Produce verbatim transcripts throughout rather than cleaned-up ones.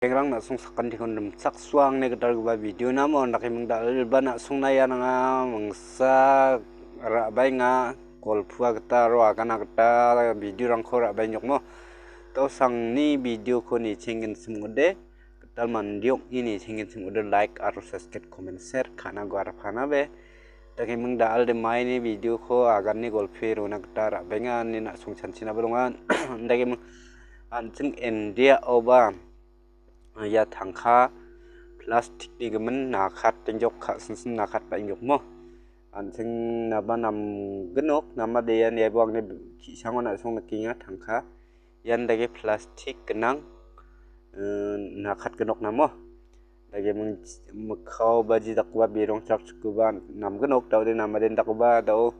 Ripengrang, na·song sakantikon rimchaksoa angni gitalgipa video namo, andake mingdalba na·songna ia nanga mingsa ra·baenga, golpoa gita aro agana gita videorangko ra·baenjokmo. To sangni videoko nichenggenchim ong·ode, gital mandeokni nichenggenchim ong·ode, like aro subscribe, comment, share ka·na guarapanabe. Dake mingdalde maini videoko aganni golpoe rona gita ra·baenga, ine na·song chanchinaba donga. Dake ming an·ching Indiaoba ia tangka plastikni gimin nakat tengjok ka·sinsin nakat ba·engjokmo. An·ching naba namginok, namade ian iabo angni ki·sango na·song nikenga tangka. Ian dake plastik gnang, eh, nakat gnok namo. Dake ming-, mikkao ba ji dakgipa birong chrakchikgipa namginok, daode namaden dakgipa dao.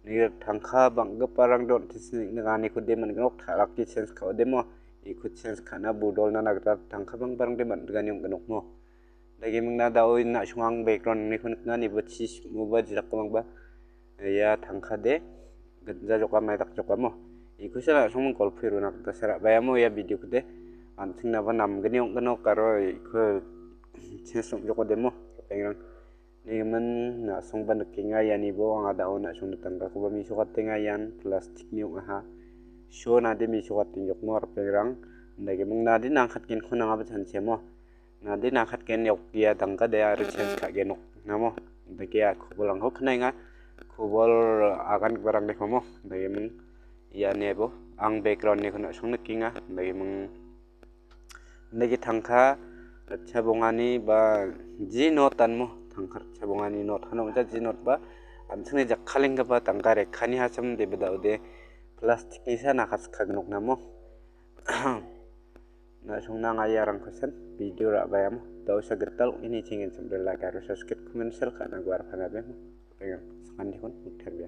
Nigel tangka bang·giparangde on·tisi ning·aniko de man·ginok, ta·rake chens ka·odemo. Iko chens ka·na budolna nagita tangka banggiparangde man·gani ong·ginokmo. Dagimingna dao na·song ang background-niko nikna, nibo chi simoba jirakgimangba. Ia tangkade gitja jokam, maidak jokamo. Ikusa na·song golpoe rona gita sara baiamo ia video-kode. An·tingnaba namgni ong·ginok aro iko chens ong·jokodemo, pengrang. Nigimin na·songba nikenga ianibo anga dao na·songni tangkakoba mesokatenga ian plastikni ong·aha. So nade mesokatengjokmo ripengrang. Dagiming nade nangkatgenko nangaba chanchiamo. Nade nakatgen yok ia dangkade aro chens ka·genok namo. Dake a kobolrangko knaenga. Kobol agangiparangde komo. Dagiming ianibo ang background-niko na·song nikenga. Dagiming dake tangka ritchabongani ba ji not anmo. Tangka ritchabongani not hano ong·ja ji not ba an·chingni jakkalenggipa tangka rekkani hacham debida ode plastiknisa nakaskagnok namo. Na·songna anga iarangkosan video ra·baiamo. Dausa gital ong·e nichenggenchim de like aro subscribe, comment, share ka·na guarapanabe. Pengang sakantikon nokterbia.